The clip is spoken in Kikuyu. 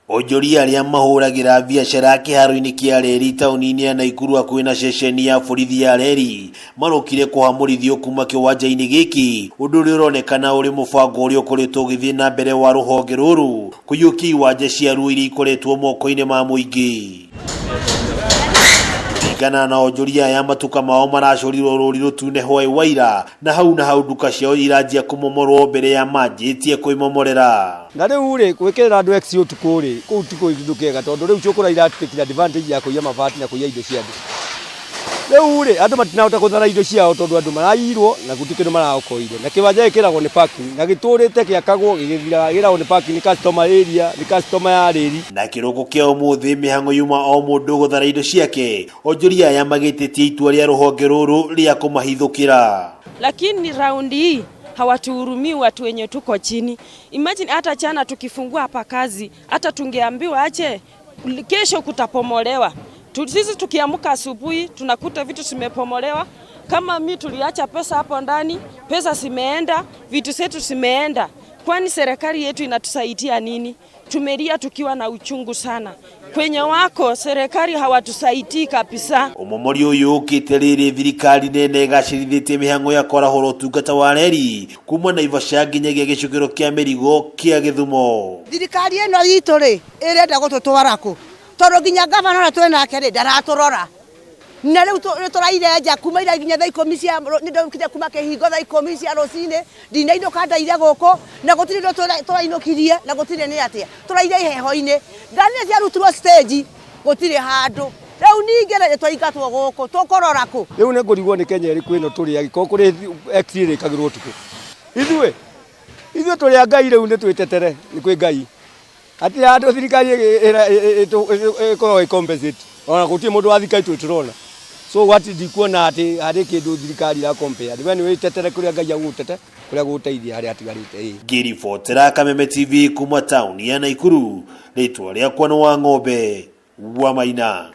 Onjoria arĩa mahũragĩra biacara kĩharo-inĩ kĩa reri taũni-inĩ ya Naikuru hakuhĩ na ceceni ya borithi ya reri marokire kũhamũrithio kuma kĩwanja-inĩ gĩkĩ, ũndũ ũrĩa ũronekana ũrĩ mũbango ũrĩa ũkoretwo ũgĩthiĩ na mbere wa rũhonge rũrũ kũiyũkia iwanja ciaruo iria ikoretwo moko-inĩ ma mũingĩ. Kũringana na onjoria aya, matuka mao maracorirwo rũri rũtune hwaĩ wa ira, na hau na hau nduka ciao iranjia kũmomorwo mbere ya manjĩtie kwĩmomorera. Na rĩu rĩ, gwĩkĩrĩra andũ X ũtukũ rĩ, kũu ti kĩndũ kĩega tondũ rĩu cũkũra iratĩkire advantage ya kũiya mabati na kũiya indo cia andũ. Rĩu rĩ, andũ matinahota gũthara indo ciao tondũ andũ maraiyirwo na gũtirĩ kĩndũ maraokoire. Na kĩwanja gĩkĩragwo nĩ parking na gĩtũrĩte gĩakagwo gĩgĩthiraga, gĩragwo nĩ parking, nĩ customer area, nĩ customer ya rĩri. Na kĩroko kĩa ũmũthĩ mĩhang'o yuma o mũndũ gũthara indo ciake, onjoria aya magĩtĩtie itua rĩa rũhonge rũrũ rĩa kũmahithũkĩra. Lakini raundi hii hawatuhurumii watu wenye tuko chini. Imagine hata jana tukifungua hapa kazi, hata tungeambiwa ache kesho kutapomolewa. Sisi tukiamka asubuhi tunakuta vitu zimepomolewa. Kama mi tuliacha pesa hapo ndani, pesa zimeenda, vitu zetu zimeenda. Kwani serikali yetu inatusaidia nini? Tumelia tukiwa na uchungu sana. Kwenye wako serikali hawatusaidii kabisa. Ũmomori ũyũ ũkĩte rĩrĩ thirikari nene ĩgacĩrithĩtie mĩhang'o ya kwarahũra ũtungata wa reri kuma Naivasha nginyagia gĩcukĩro kĩa mĩrigo kĩa Gĩthumo. Thirikari ĩno itũ rĩ, ĩrenda gũtũtwara kũ? Tondũ nginya gavana ũrĩa twĩ nake rĩ, ndaratũrora. Na rĩu nĩ tũraire nja kuma ira nginya thaa ikũmi cia, nĩ ndaukire kuma kĩhingo thaa ikũmi cia rũcinĩ, ndinainũka ndaire gũkũ, na gũtirĩ ũndũ tũrainũkirie, na gũtirĩ nĩ atĩa. Tũraire iheho-inĩ. Ngari nĩ ciarutirwo stage, gũtirĩ handũ. Rĩu ningĩ rĩ, twaingatwo gũkũ, tũkũrora kũ? Rĩu nĩ ngũrigwo nĩ Kenya ĩrĩkũ ĩno tũrĩ angĩkorwo kũrĩ X ĩrĩkagĩrwo ũtukũ. Ithuĩ, ithuĩ tũrĩ a Ngai rĩu nĩ twĩtetere, nĩ kwĩ Ngai. Hatirĩ handũ thirikari ĩkoragwo ĩ compensate. Ona gũtirĩ mũndũ wa thirikari tũrĩ tũrona. So what ndikuona atĩ harĩ kĩndũ thirikari ĩra compare. We nĩ wĩtetere kũrĩa Ngai agũgũtete, kũrĩa agũgũteithia harĩa hatigarĩte. Ĩĩ. Ngĩribotera Kameme TV kuma taũni ya Naikuru, rĩtwa rĩakwa nĩ Wang'ombe wa Maina.